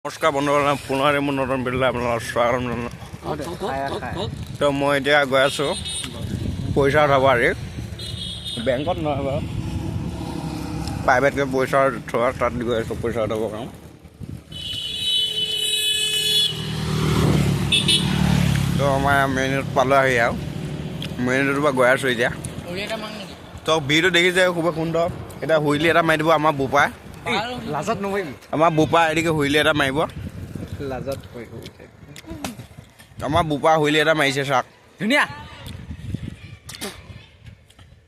নমস্কাৰ বন্ধুসকল, পুনৰ মোৰ নতুন ভিডিঅ'লৈ আপোনালোকক স্বাগতম জনালোঁ। তো মই এতিয়া গৈ আছোঁ পইচা উঠাব, আজি বেংকত নহয় বাৰু, প্ৰাইভেটকৈ পইচা থোৱা তাত গৈ আছোঁ পইচা উঠাবৰ কাৰণে। তো আমাৰ মেইন ৰোড পালোঁ আহি, আৰু মেইন ৰোডৰ পৰা গৈ আছোঁ এতিয়া। তো ভিডিঅ' দেখিছে খুবেই সুন্দৰ। এতিয়া হুইলি এটা মাৰি দিব আমাৰ বোপাই, লাজত নমৰিবি। আমাৰ বোপা এদিকে হুইলি এটা মাৰিব, লাজত। আমাৰ বোপা হুইলি এটা মাৰিছে, চাওক ধুনীয়া।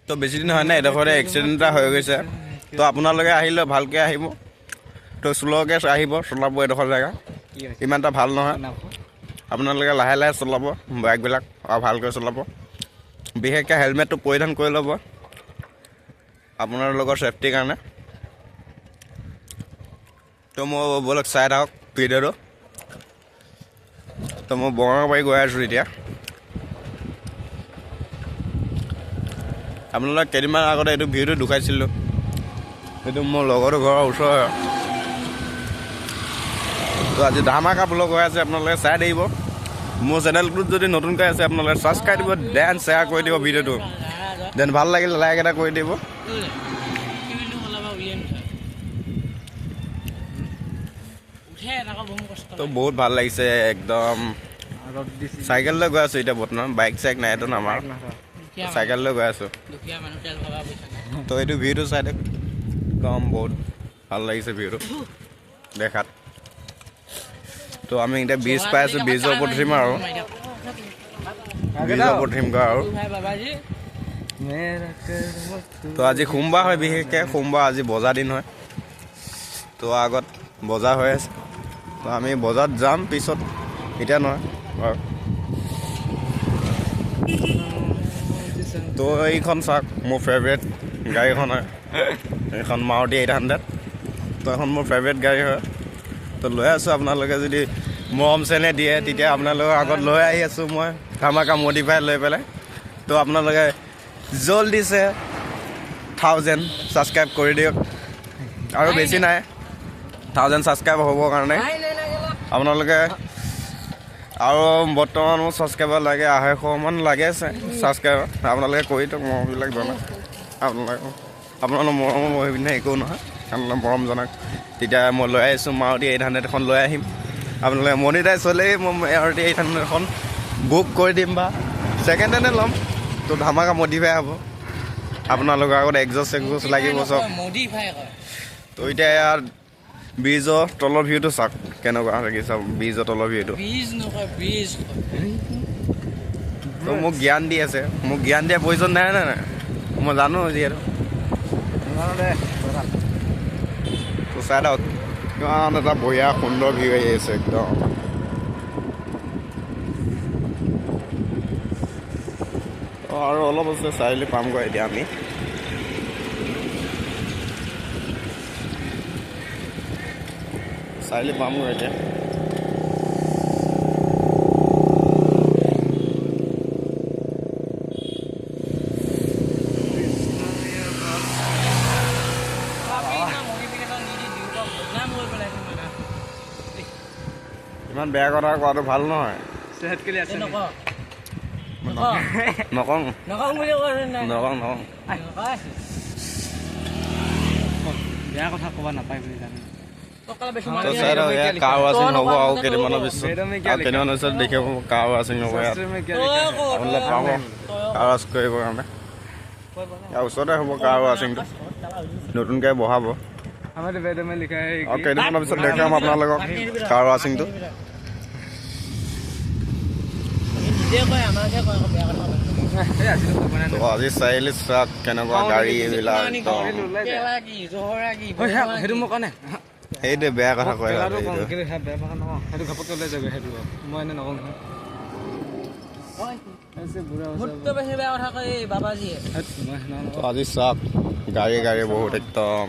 তো বেছি দিন হয় নাই, এডোখৰতে এক্সিডেণ্ট এটা হৈ গৈছে। তো আপোনালোকে আহিলে ভালকৈ আহিব, তো শ্ল'কৈ আহিব, চলাব। এডোখৰ জেগা ইমান এটা ভাল নহয়, আপোনালোকে লাহে লাহে চলাব বাইকবিলাক আৰু ভালকৈ চলাব। বিশেষকৈ হেলমেটটো পৰিধান কৰি ল'ব আপোনালোকৰ ছেফটিৰ কাৰণে। তো মই ব'লক চাই থাকক ভিডিঅ'টো। তো মই বৰঙাবাৰী গৈ আছোঁ এতিয়া। আপোনালোক কেইদিনমান আগতে এইটো ভিডিঅ'টো দেখুৱাইছিলোঁ, এইটো মোৰ লগৰটো ঘৰৰ ওচৰৰ। তো আজি ধামাকা ব্লগ হৈ আছে, আপোনালোকে চাই থাকিব। মোৰ চেনেলটোত যদি নতুনকৈ আছে আপোনালোকে ছাবস্ক্ৰাইব দিব, then share কৰি দিব ভিডিঅ'টো, then ভাল লাগিলে লাইক এটা কৰি দিব। তো বহুত ভাল লাগিছে একদম। চাইকেল লৈ গৈ আছোঁ এতিয়া বৰ্তমান, বাইক চাইক নাইতো আমাৰ, চাইকেল লৈ গৈ আছোঁ। তো এইটো ভিউটো চাই দিয়ক, একদম বহুত ভাল লাগিছে ভিউটো দেখাত। তো আমি এতিয়া ব্ৰিজ পাই আছোঁ, ব্ৰিজৰ ওপৰত উঠিম আৰু, ব্ৰিজৰ ওপৰত উঠিমগৈ আৰু। তো আজি সোমবাৰ হয়, বিশেষকৈ সোমবাৰ আজি বজাৰ দিন হয়। তো আগত বজাৰ হৈ আছে, তো আমি বজাৰত যাম পিছত, এতিয়া নহয় বাৰু। তো এইখন চাওক, মোৰ ফেভৰেট গাড়ীখন হয় এইখন, মাৰুতি 800। তো এখন মোৰ ফেভৰেট গাড়ী হয়, তো লৈ আছোঁ। আপোনালোকে যদি মৰম চেনেহ দিয়ে তেতিয়া আপোনালোকৰ আগত লৈ আহি আছোঁ মই ধামাকা মডিফাই লৈ পেলাই। তো আপোনালোকে জলদিছে 1000 ছাবস্ক্ৰাইব কৰি দিয়ক, আৰু বেছি নাই, 1000 ছাবস্ক্ৰাইব হ'বৰ কাৰণে আপোনালোকে। আৰু বৰ্তমান মোৰ ছাবস্ক্ৰাইবাৰ লাগে 250মান লাগে ছাবস্ক্ৰাইবাৰ, আপোনালোকে কৰি দিয়ক। মৰমবিলাক জনাওক আপোনালোকে, আপোনালোকৰ মৰমৰ অবিহনে একো নহয়, আপোনালোকে মৰম জনাওক। তেতিয়া মই লৈ আহিছোঁ মাৰুতি 800 এখন লৈ আহিম। আপোনালোকে মনিটাইজ হ'লেই মই মাৰুতি 800 এখন বুক কৰি দিম বা ছেকেণ্ড হেণ্ডে ল'ম। তো ধামাকা মডিফাই হ'ব, আপোনালোকৰ আগত এক্সজষ্ট চেক্সজষ্ট লাগিব চব। তো এতিয়া ইয়াত ব্ৰিজৰ তলৰ ভিউটো চাওক কেনেকুৱা লাগিছে, ব্ৰিজৰ তলৰ ভিউটো। তো মোক জ্ঞান দি আছে, মোক জ্ঞান দিয়াৰ প্ৰয়োজন নাই নাই নাই, মই জানো যিহেতু। তো চাই থাকক, ইমান এটা বঢ়িয়া সুন্দৰ ভিউ আহি আছে একদম। আৰু অলপ আছে, চাৰিআলি পামগৈ এতিয়া আমি। চাৰিআলি পামগৈ এতিয়া। ইমান বেয়া কথা কোৱাটো ভাল নহয়। নকওঁ নকওঁ নকওঁ, বেয়া কথা ক'ব নাপায় বুলি জানো। কাৰ ৱাচিং হ'ব আৰু কেইদিনমানৰ পিছত, আৰু কেইদিনমানৰ পিছত দেখিব কাৰ ৱাচিং হ'ব ইয়াত। আপোনালোকে পাব কাৰ ৱাছ কৰিবৰ কাৰণে, ইয়াৰ ওচৰতে হ'ব কাৰ ৱাচিংটো, নতুনকৈ বহাব। আৰু কেইদিনমানৰ পিছত দেখাম আপোনালোকক কাৰ ৱাচিংটো। তো আজি চাৰিআলি চাওক কেনেকুৱা গাড়ী এইবিলাক, সেইটোৱে বেয়া কথা কয়। তো আজি চাওক গাড়ী গাড়ী বহুত একদম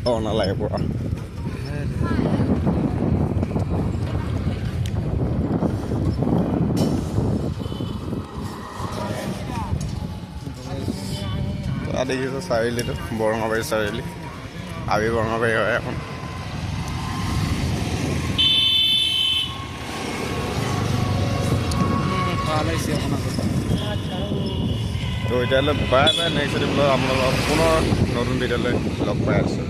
অ নালাগে পুৰা। দেখিছোঁ চাৰিআলিটো, বৰঙাবাৰী চাৰিআলি, আবি বৰঙাবাৰী হয় এখন। ওলাইছে অকণ আগত। তো এতিয়ালৈ বাই বাই। নেক্সট ভিডিঅ'ত আপোনালোকক পুনৰ নতুন ভিডিঅ'লৈ লগ পাই আছোঁ।